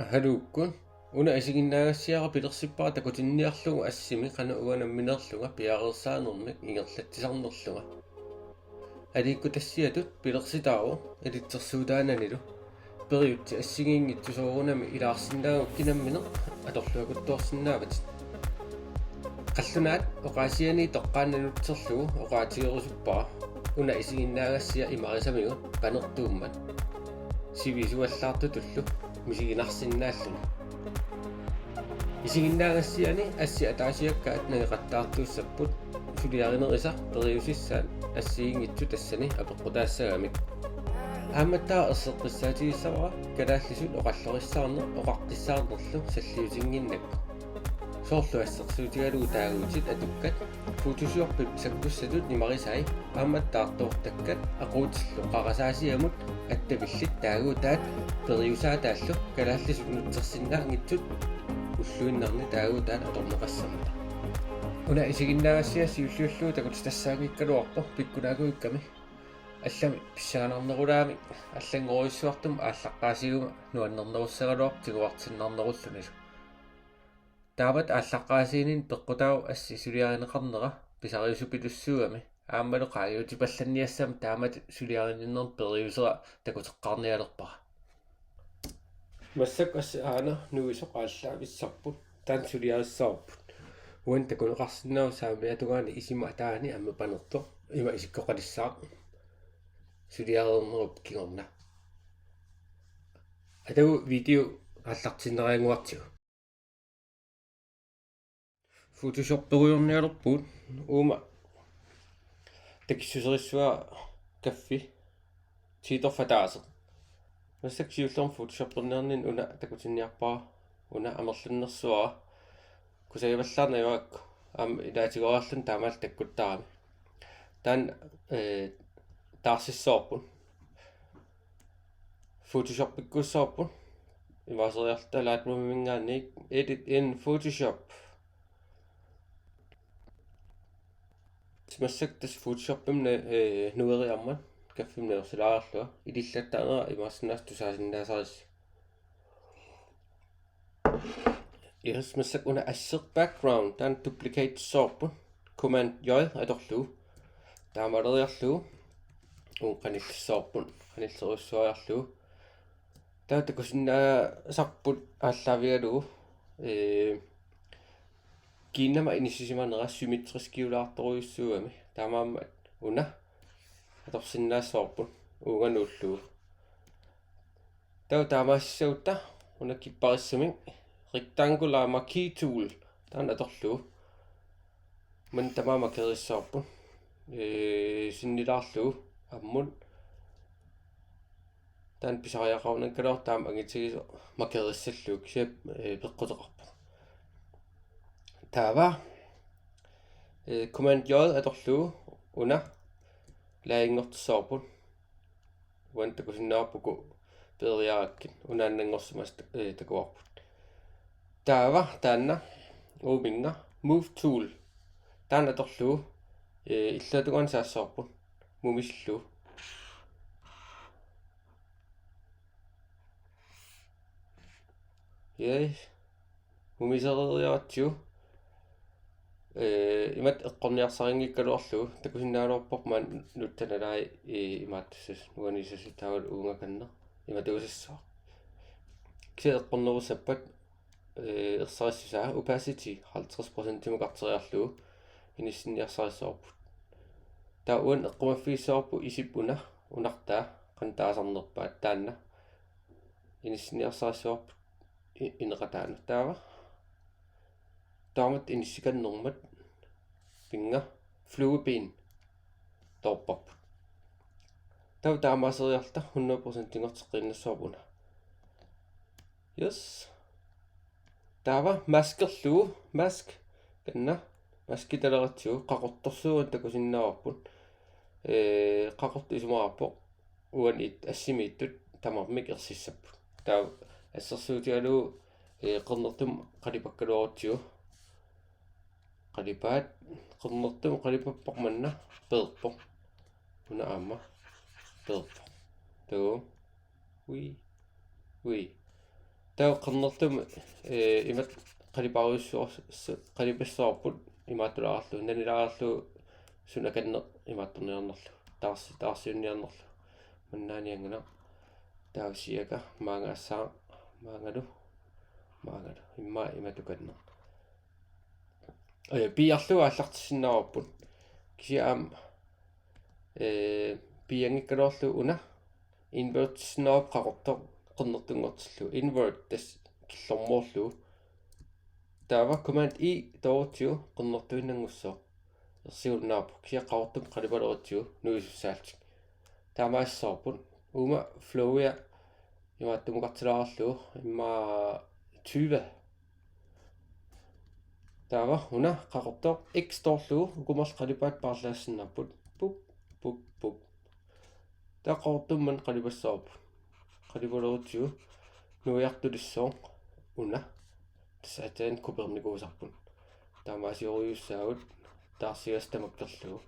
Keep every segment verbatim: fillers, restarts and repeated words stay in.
Haluukkut. Una isiginnaagassiara pilersippara takutinniarlugu assimi qanoq uanga nammineerlunga piareersaanermik ingerlatsisarnerlunga. Aliikkutassiatut pilersitaavoq ilitsersuutaananilu. Periutsit assigiinngitsut soorunami ilaarsinnaagukku nammineq atorluakutsoorsinnaavatit. Qallunaat oqaasiani toqqaannaq nutserlugu oqaatigerusuppara una isiginnaagassiaq imarisamigut panertuummat sivisuallaartutullu misiginarsinnaalluni. Isiginnaagassiani assit ataasiakkaat nangeqattaartuussapput suliarinerisa periusissaat assigiinngitsut tassani apeqqutaassagamik. Aammattaaq erseqqissaatigissavara kalaallisut oqallorissaarneq oqaqqissaarnerlu salliutinnginnakku. Soorlu assersuutigalugu taaguutit atukkat, Photoshopip sakkussatut imarisai aammattaaq toortakkat aquutillu qarasaasiamut attavillit taaguutaat periusaataallu kalaallisut nutsersinnaanngitsut ulluinnarni taaguutaat atorneqassammata. Una isiginnaagassiaq siulliullugu takutitassaanngikkaluarpoq pikkunaaguikkami. Allamik pissanganarnerulaamik allanngorujussuartumik aallaqqaasiguma nuannernerussagaluarpoq tiguartinnarnerullunilu. Taamatut aallaqqaasiinini peqqutaavoq assi suliarineqarnera pisariusupilussuugami aammalu qaangiutipallanniassammat taamatut suliarininnermut periusera takuteqqaarnialerpara. Massakkut assi aana nuisoq aallaavissarput taanna suliarissavarput. Uani takuneqarsinnaavoq saamiata tungaani isima ataani aamma panertoq ima isikkoqalissaaq suliareernerup kingorna. Atagu video aallartinnariannguartigu. Photoshopperujornialerpugut uuma takissuserissavara kaffi tiitorfataaseq. Massakkut siullermik Photoshopperniarninni una takutinniarpara una amerlunnersuara kusagivallaaneq ajorpara aamma ilaatigoorluni taamaallaat takkuttarami. Taanna eh, taarsissavarput. Photoshopikkussavarput. Imaaseriarluta Lightroomiminngaanniit edit in Photoshop. Massakkut tassa Photoshopimut eh, nueriarmat kaffimut nuersilaariarlunga ilillattaarnera imaassinnaavoq tusaasinnaasarisi. Yes, massakkut una asseq background taanna duplicate-issavarput. Command J atorlugu. Taamaaleriarlugu uunga qanillissavarput. Qanillerujussuariarlugu. Taava takusinnaasarput aallaavigalugu eh, kiinnama inissisimanera symmetriskiulaartorujussuugami. Taamaammat una atorsinnaassavarput uunga nuullugu. Taava taamaasissagutta una kipparissumik rectangular marquee tool taanna atorlugu. Maanna tamaat markeerissavara. Eh, sinnilaarlugu ammut. Taanna pisariaqarunanngikkaluartoq taama angitigisoq markeerissallugu kisianni eh, peqquteqarpoq. Taava eh, Command J atorlugu una layer-inngortissavarput. Uani takusinnaavarput uku peeriarakkit unaannanngorsimasut eh, takuarput. Taava taanna uuminnga move tool. Taanna atorlugu eh, illuatungaani saassavarput. Mumisillugu. Yes. Mumisereeriaratsigu. Eh, imatut eqqorniarsarinngikkaluarlugu takusinnaagaluarpoq maani nutsanalaai eh, imaattussasut nuaniissasut taavalu uungakanneq imatuusassaaq. Kisianni eqqornerussappat eh, ersarissusaa opacity halvtreds procentimukarteriarlugu inissinniarsarissavarput. Taava uani eqqumaffigissavarput isip una unartaa qanoq taasarnerpaat taanna inissinniarsarissavarput i- ineqataanut taava. Taamatut inissikannermat pinnga flueben toorparput. Taava taamaaseriarluta hundrede procentinngorteqqiinnassavarput una. Yes. Taava maskerlugu, mask, kanna, maskitaleratsigu, qaqortorsuuvoq takusinnaavarput. Eh, qaqortoq isumaqarpoq, uani assimiittut tamarmik ersissapput. Taava assersuutigalugu eh, qernertumik qalipakkaluarutsigu. Qalipaat, qernertumik qalipappoq manna peerpoq. Una aamma peerpoq. Taava. Ui. Ui. Taava qernertumik, eh, imatut qalipaarujussuar-, su-, qalipassavarput imaattulaarlugu, nanilaarlugu sunakanneq imaattorniarnerlugu. Taarsi-, taarsiunniarnerlugu. Mannaanianngilaq. Taava siaka maangaassaaq, maangalu, maangalu. Immaqa imatukanneq. Oj, piiarlugu aallartissinnaavarput. Kisianni aamma, eh, piianngikkaluarlugu una invertissinnaavarput qaqortoq qernertunngortillugu. Invert tassa killormoorlugu. Taava Command E toorutsigu qernertuinnanngussooq. Ersigunnaarpoq. Kisianni qaqortumik qalipalerutsigu nuisussaallutik. Taamaassavarput. Uuma flowia imaattumukartilaarlugu immaqa tyve. Taava una qaqortoq X toorlugu uku marluk qalipaatit paarlaassinnaapput. Pup, pup, pup. Taava qaqortumik manna qalipassavarput. Qalipalerutsigu nuiartulissooq una. Tassa aatsaat kopiernikuusarput. Taamaasiorujussuuvugut taarsigassaq tamakkerlugu.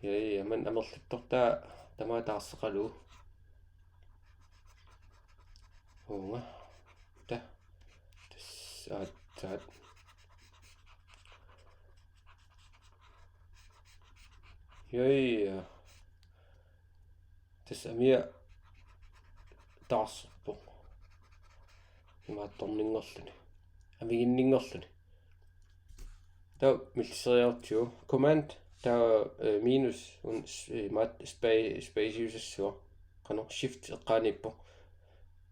Ja, ja, manna amerlattortaa tamaat taarseqalugu. Uunga. Ta. Tassa aatsaat. Ja, ja. Tassa amia taarserpoq. Imaattorninngorluni. Amiginninngorluni. Taava millisseriarutsigu. Command, taava, eh, minus, un-, s-, eh, imaat spa-, space-iusassuaq. Qanoq shift eqqaaniippoq.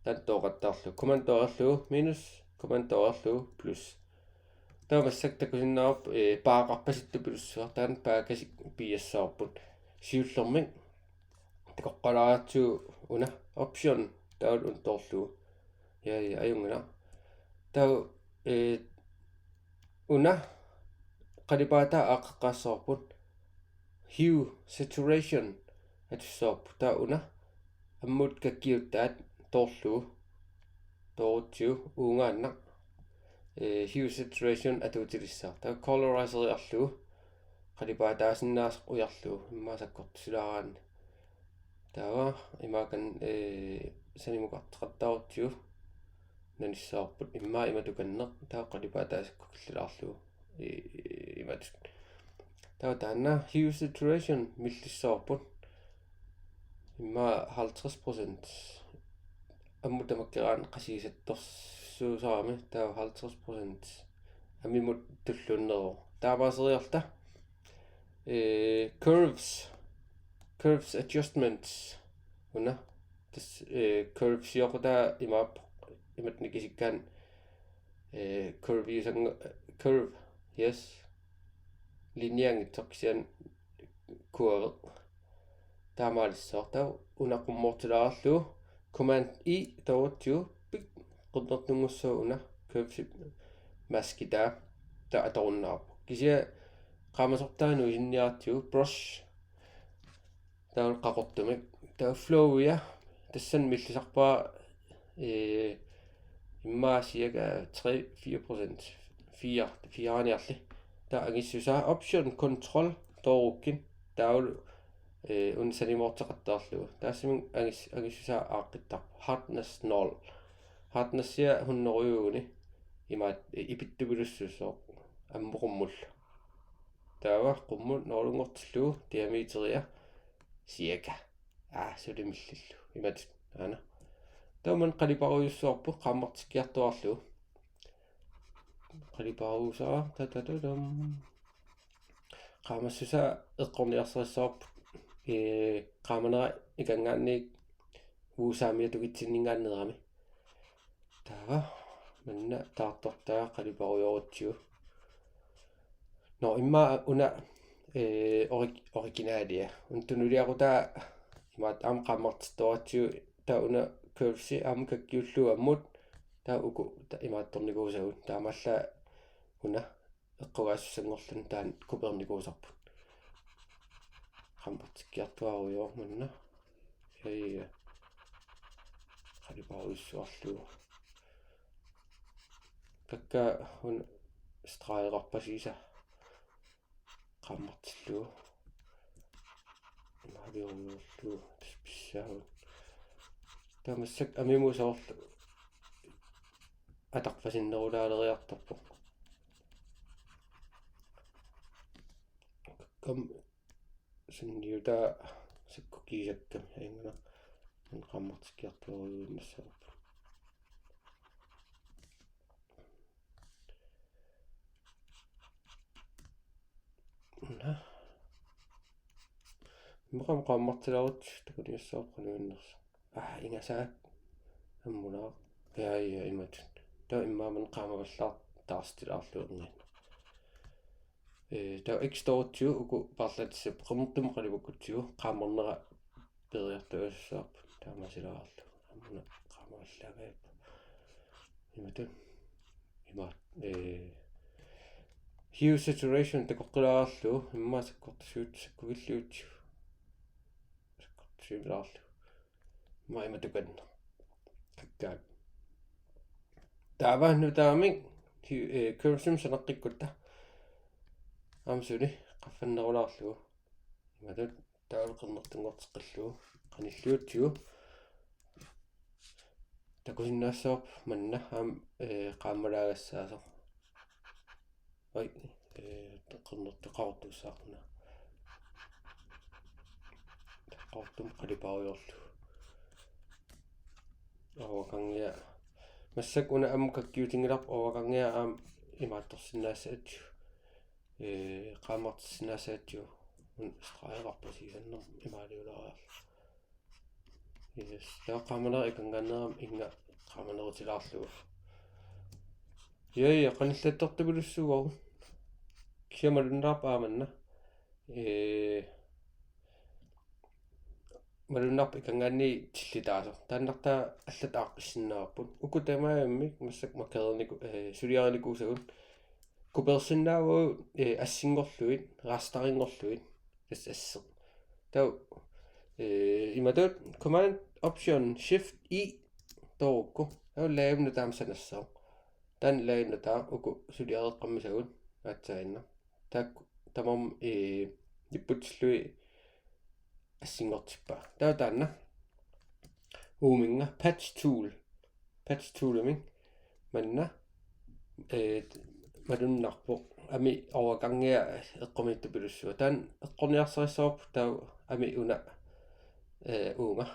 Taanna tooqattaarlugu. Command toorlugu, minus, command toorlugu, plus. Taava massakkut takusinnaavarput, eh, paakasittupilussuaq, taanna paakasik piiassavarput. Siullermik takoqqalaaratsigu una option taavalu una toorlugu. Ja, ja, ajunngilaq. Taava, eh, una qalipaataa aaqqeqqaassavarput. Hue saturation atussavarput. Taava una ammut kakkiuttaat toorlugu. Toorutsigu uungaannaq. Eh, hue saturation atuutilissaaq. Taava colorizeriarlugu. Qalipaataasinnaasoq ujarlugu. Immaqa sakkortusilaaraanni. Taava imaakanneq, eh, sanimukartoqattaarutsigu. Nanissavarput immaqa imatukanneq. Taava qalipaataasikkut killilaarlugu. Eh, imatut. Taava taanna hue saturation millissavarput. Immaqa halvtreds procent. Ammut tamakkeraanni qasigisattorsuusarami, taava halvtreds procent. Amimut tulluunneruvoq. Taamaaseriarluta. Eh, curves. Curves adjustments. Una. Tassa, eh, curvesioqataa imaappoq. Imatut nikisikkaanni, eh, curveiusannga-, curve. Yes. Linjeanngitsoq kisianni kurveq. Taamaalissaaq. Taava una qummoortilaarlugu. Command E toorutsigu. Pik. Qernertunngussooq una. Curvesip maskitaa. Taava atorunnaarpoq. Kisianni qaamasortaa nuisinniaratsigu. Brush. Taava qaqortumik. Taava flowia. Tassani millisarpara, eh, immaqa cirka tre fire procent. Fire, fire-niarli. Taava angissusaa option control toorukkit. Taavalu, eh, una sanimoorteqattaarlugu. Taassuma angis-, angissusaa aaqqittarpoq. Hardness nul. Hardnessia hundrede-iuni. Imaat, eh, ipittupilussuusoq. Ammut qummullu. Taava qummut nulunngortillugu diameteria cirka. Aa, suli millillugu. Imatut. Aana. Taava manna qalipaarujussuarput qaammartikkiartuaarlugu. Qalipaarujussuaq, ta, ta, ta, tam. Qaamassusaa eqqorniarsarissavarput. Ee, qaamanera ikanngaanniit uusaammia tukitsinninngaanneerami. Taava manna taartortaa qalipaarujorutsigu. Nå, immaqa una, eh, orig-, originalia. Una tunuliaqutaa imaattoq aamma qaammartittoratsigu, taava una curvesi aamma kakkiullugu ammut, taava uku ta-, imaattornikuusagut. Taamaallaat una eqqugaassussanngorluni taanna kopiernikuusarput. Qaammartikkiartuaarujoormanna. Ja, ja. Qalipaarujussuarlugu. Kakkaak una stregeqarpasiisa qaammartillugu. Imaaliorlugu tassa pissaagut. Taava massakkut amimut soorlu atorpasinnerulaaleriartorpoq. Kam sunniutaa sakkukiisakkami aingana. Qaammartikkiartuarujuinnassavarput. Una. Immaqa qaammartilaarutsigit takuniassavarput qanoq innersoq. Aa, ingasaat. Ammulaaq. Ja, ja, imatut. Taava immaqa manna qaamavallaartaartilaarlugu erniinnaq. Ee, taava X-torutsigu uku paarlaatissat qernertumut qalipakkutsigu qaammarnera peeriartuaassavarput taamaasilaarlugu. Ammuna qaamavallaagaavoq. Imatut. Ima, ee, hue saturation takoqqilaarlugu, immaqa sakkortusiut-, sakkuvilliutsigu. Sakkortusiulaarlugu. Ima, imatukanna. Kakkaak. Taava nutaamik, hi-, ee, curvesimik sanaqqikkutta. Aamma suli qaffannerulaarlugu. Imatut taava qernertunngorteqqillugu. Qanilliutsigu. Takusinnaassavara manna aamma, ee, qaammalaagassaasaq. Oj, ee, qernertoqartussaaqquna. Qaqortum qalipaarujoorlugu. Overgangia. Massakkut una ammut kakkiutinngilarput overgangia aamma imaattorsinnaassagatsigu. Ee, qaammartissinnaassagatsigu. Una stregeqarpoq sigisannermut imaaliulaariarlugu. Yes, taava qaamanera ikanngaanneerami innga qaamanerutilaarlugu. Ja, ja, qanillattortupilussuuvoq. Kisianni malunnarpoq aamma manna. Ee, malunnarpoq ikanngaanniit tillitaasoq. Taannartaa allat aaqqissinnaavagut. Uku tamarmik massakkut markererniku-, ee, suliarinikuusagut. Kopeersinnaavagut, ee, assinngorlugit, rasterinngorlugit. Tassa asseq. Taava, ee, imatut Command Option Shift E toorukku. Taava layer nutaamik sanassaaq. Taanna layer nutaaq uku suliareqqammisagut aatsaannguaq. Taakku tamarmik, ee, nipputsillugit assinngortippaa. Taava taanna uuminnga patch tool. Patch toolimik manna, ee, malunnarpoq. Aamma overgangia eqqumiitsupilussuaq. Taanna eqqorniarsarissavarput taava aamma una, ee, uunga.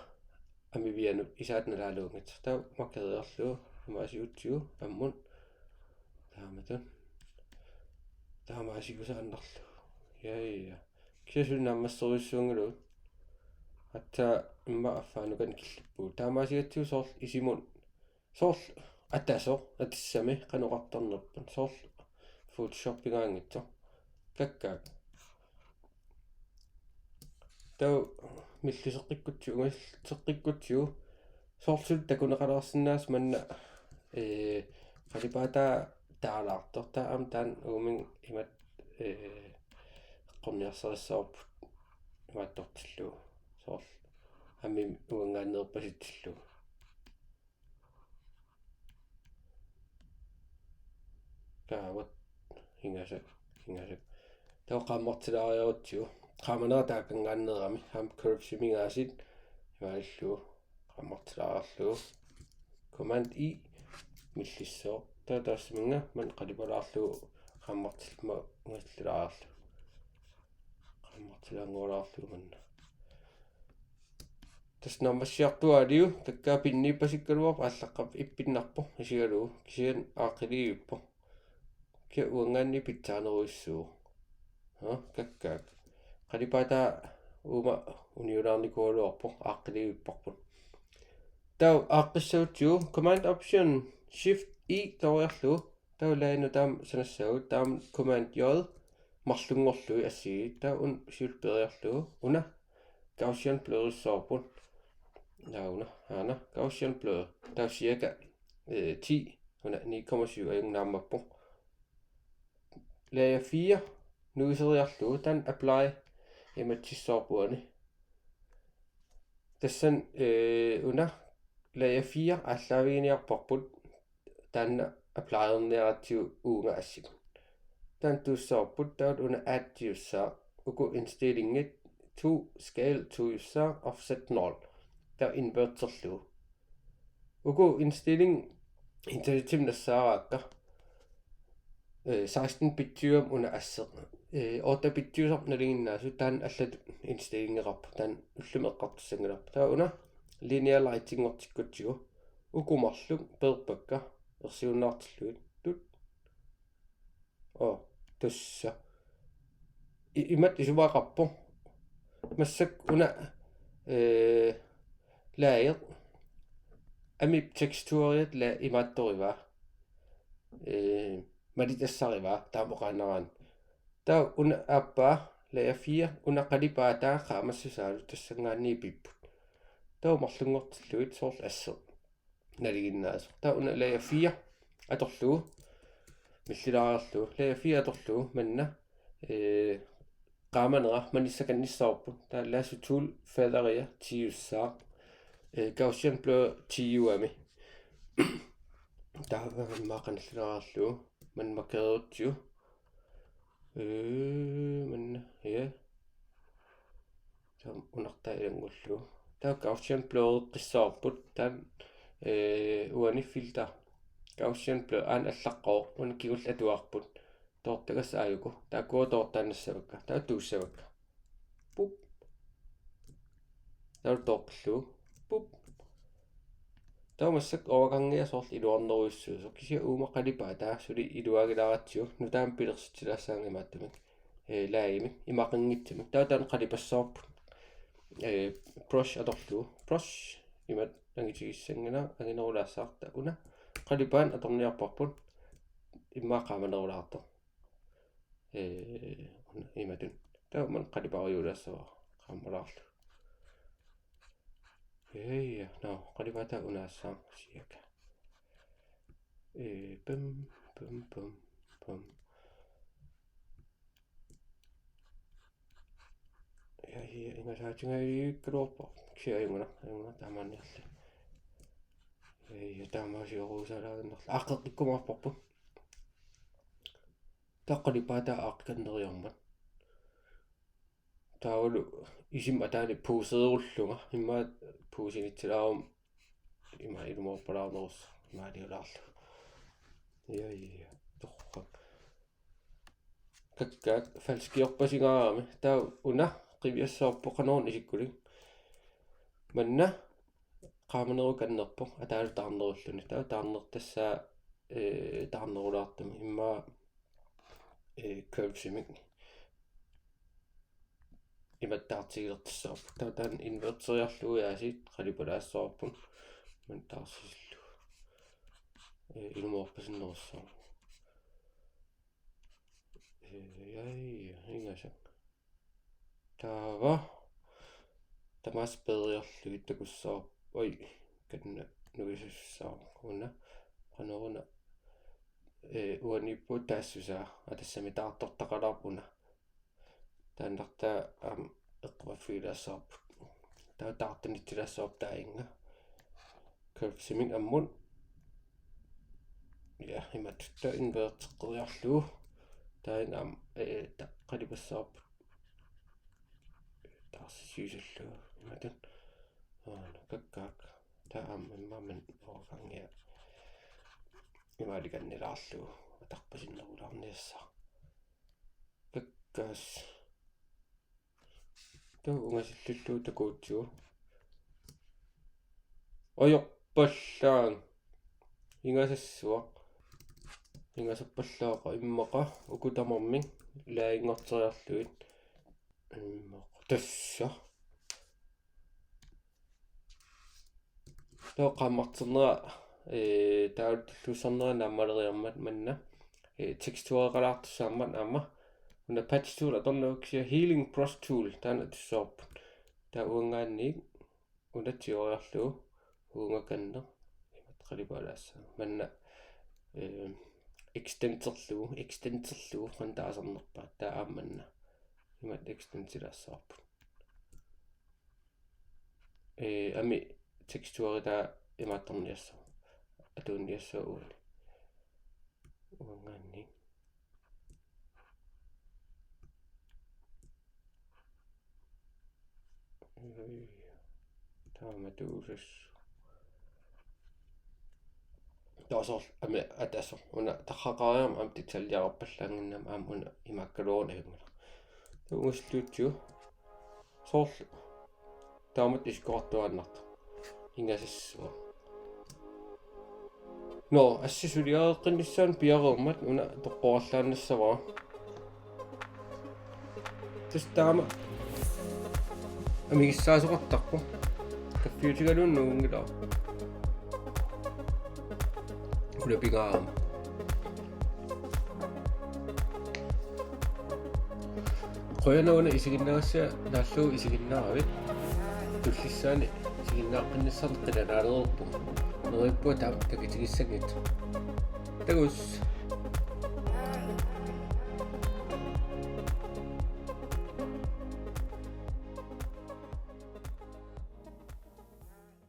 Aamma vianut isaat nalaaluunngitsoq. Taava markereriarlugu tamaasiutsigu ammut. Taamatut. Tamaasiusaannarlugu. Ja, ja. Kisianni suli naammasserujussuunngilagut. Aatsaat immaqa affaanukannik killippugut. Taamaasigatsigu soorlu isimut. Soorlu atasoq, atassami qanoq oqartarnerput. Soorlu Photoshopingaanngitsoq. Kakkaak. Taava milliseqqikkutsigu, milliseqqikkutsigu. Soorlu takuneqalaarsinnaasut manna, ee, qalipaataa taalaartortaa aamma taanna uuminnga imatut, ee, eqqorniarsarissavarput imaattortillugu. Soorlu aamma uanngaanneerpasitsi illugu. Kaavat, ingasak, ingasak. Taava qaammartilaariarutsigu. Qaamanera taakanngaanneerami. Aamma curvesiminngaanniit. Imaaliillugu. Qaammartilaariarlugu. Command E. Millissooq. Taava taassuminnga manna qalipalaarlugu. Qaammartillugu. Qaammartilaanngorlaarlugu manna. Tassa naammassiartuaaliu, takkaa pinniippasikkaluarpoq aallaqqaammut ippinnarpoq isigalugu, kisianni aaqqiliivippoq. Kia uanngaanniit pitsaanerujussuuvoq. Ha, kakkaak. Qalipaataa uuma uniulaarnikuugaluarpoq aaqqiliivipparput. Taava aaqqissagutsigu Command Option Shift E tooriarlugu. Taava layer nutaamik sanassaagut, taava Command J marlunngorlugit assigiit, taava una siulleq peeriarlugu, una Gaussian blurissooq. Taava una, aana, Gaussian blur, taava cirka, øh, ti, una ni komma syv ajunngilaq naammappoq. Layer fire, nuiseriarlugu, taanna apply, imatsissoorpuani. Tassani, øh, una, layer fire, aallaaviginiarparput, taanna applyrniaratsigu uunga assimut. Taanna tuussavarput, taava una add-iussaaq, uku indstillingit to, scale to-iussaaq, offset nul. Taava inverterlugu. Uku indstilling internetimi nassaaraakka. Eh, seksten-bitsiuvoq una asseq. Eh, otte-bitsiusarput nalinginnaasoq, taanna allatut indstillingeqarpoq, taanna ullumi eqqartussanngilarput. Taava una linear lightinngortikkutsigu. Uku marluk peerpakka ersiunnaartillugit. Tut. Oo, tassa. I-, imatut isumaqarpoq. Massakkut una, eh, layer. Amip teksturiat la imaattorivaa. Eh, malitassarivaa, taama oqaannaraanni. Taava una aappaa, layer fire, una qalipaataa qaamassusaalu tassanngaanniit pipput. Taava marlunngortillugit soorlu asseq nalinginnaasoq. Taava una layer fire atorlugu, millilaariarlugu, layer fire atorlugu manna, eh, qaamanera manissakannissavarput. Taava lasso tool featheria tiiussaaq, eh, Gaussian blur tiiuami. Taava immaqa qanillilaariarlugu, manna markererutsigu. Eh, manna, ja. Taava unartaa ilanngullugu. Taava Gaussian blur-eqqissavarput. Taanna, eh, uani filter. Gaussian blur aana allaqqavoq. Una kingulleq atuarput. Toortagassat aajuku. Taakkua toortaannassavakka. Taava tuussavakka. Pup. Taava toorpillugu. Pup. Taava massakkut overgangia soorlu iluarnerujussuusoq. Kisianni uuma qalipaataa suli iluaagilaaratsigu. Nutaamik pilersitsilaassaanga imaattumik. Eh, layerimik, imaqanngitsumik. Taava taanna qalipassavarput. Eh, brush atorlugu. Brush, imatut angitigissannginnama, anginerulaassaaq. Taava una qalipaat atorniarparput. Immaqa qaamanerulaartoq. Eh, una imatut. Taava manna qalipaarujuulaassavara. Qaamalaarlugu. Eh, ja, nå, qalipaataa unaassaaq siaka. Eh, pum, pum, pum, pum. Ja, ja, ingasaatigaluarpoq. Kisianni ajunngilaq, ajunngilaq taamaanniarli. Ja, ja, taamaasiorusaalaaginnarli. Aaqqeqqikkumaarparput. Taava qalipaataa aaqqikanneriarmat. Taavalu isima ataani puuserullunga. Immaqa puusinitsilaaruma ima ilumoorpalaarnerussaaq. Imaaliulaarlugu. Ja, ja, ja. Torrak. Kakkaak falskiorpasingaarami. Taava una qiviassavarput qanoq una isikkulik. Manna qaamanerukannerpoq ataalu taarnerulluni. Taava taarnertassaa, eh, taarnerulaartumik. Immaqa, eh, curvesimik. Imatut taartigilertussavarput. Taava taanna inverteriarlugu aasiit qalipalaassavarput. Manna taarsisillugu. Eh, ilumoorpasinnerussaaq. Eh, ja, ja, ingasak. Taava. Tamaasa peeriarlugit takussavarput. Oj, kanna nuisussaaq una. Qanoruna. Eh, uaniippoq taassusaa. Aa, tassami taartortaqalaarpoq una. Taannartaa aamma eqqumaffigilaassavarput. Taava taartunitsilaassavarput taanna. Curvesimik ammut. Ja, imatut taava inverteqqeriarlugu. Taanna aamma, eh, ta-, qalipassavarput. Taarsissiusallugu. Imatut. Aana, kakkaak. Taava aamma immaqa manna overgangia. Imaalikannilaarlugu. Atarpasinnerulaarniassaaq. Kakkaas. Taava ungasillillugu takuutsigu. Ajorpallaaq. Ingasassuaq. Ingasappallaaqaaq immaqa uku tamarmik layeringorteriarlugit. Immaqa tassa. Taava qaammarternera, eh, taava tulluussarnera naammaleriarmat manna, eh, tekstureqalaartussaammat aamma una patch tool atornagu kisianni healing brush tool taanna atussavarput. Taava uanngaanniit una tigoriarlugu uungakanneq imatut qalipalaassaaq. Manna, eh, extenderlugu, extenderlugu qanoq taasarnerpaat taava aamma manna. Imatut extendilaassavarput. Eh, aamma teksturi taava imaattorniassaaq. Atuunniassaaq uani. Uanngaanniit. Ui. Taamatuusassaaq. Taava soorlu aamma atasoq una tarraqareermat aamma detaljeqarpallaannginnama aamma una imaakkaluarunanngilaq. Taava ungasissutsigu soorlu taamatut isikkoqartuaannartoq ingasassuaq. Nå, assi suliareqqinnissaanut piareermat una toqqorallaannassavara. Tassa taama amigissaasoqartarpoq. Kaffiutigaluunniit nuunngilaq. Una pingaarama. Qujanaq una isiginnaagassiaq naallugu isiginnaaravit. Tullissaani isiginnaaqqinnissannik qilanaalereerpunga. Neriuppunga taama takitigissanngitsoq. Takuss.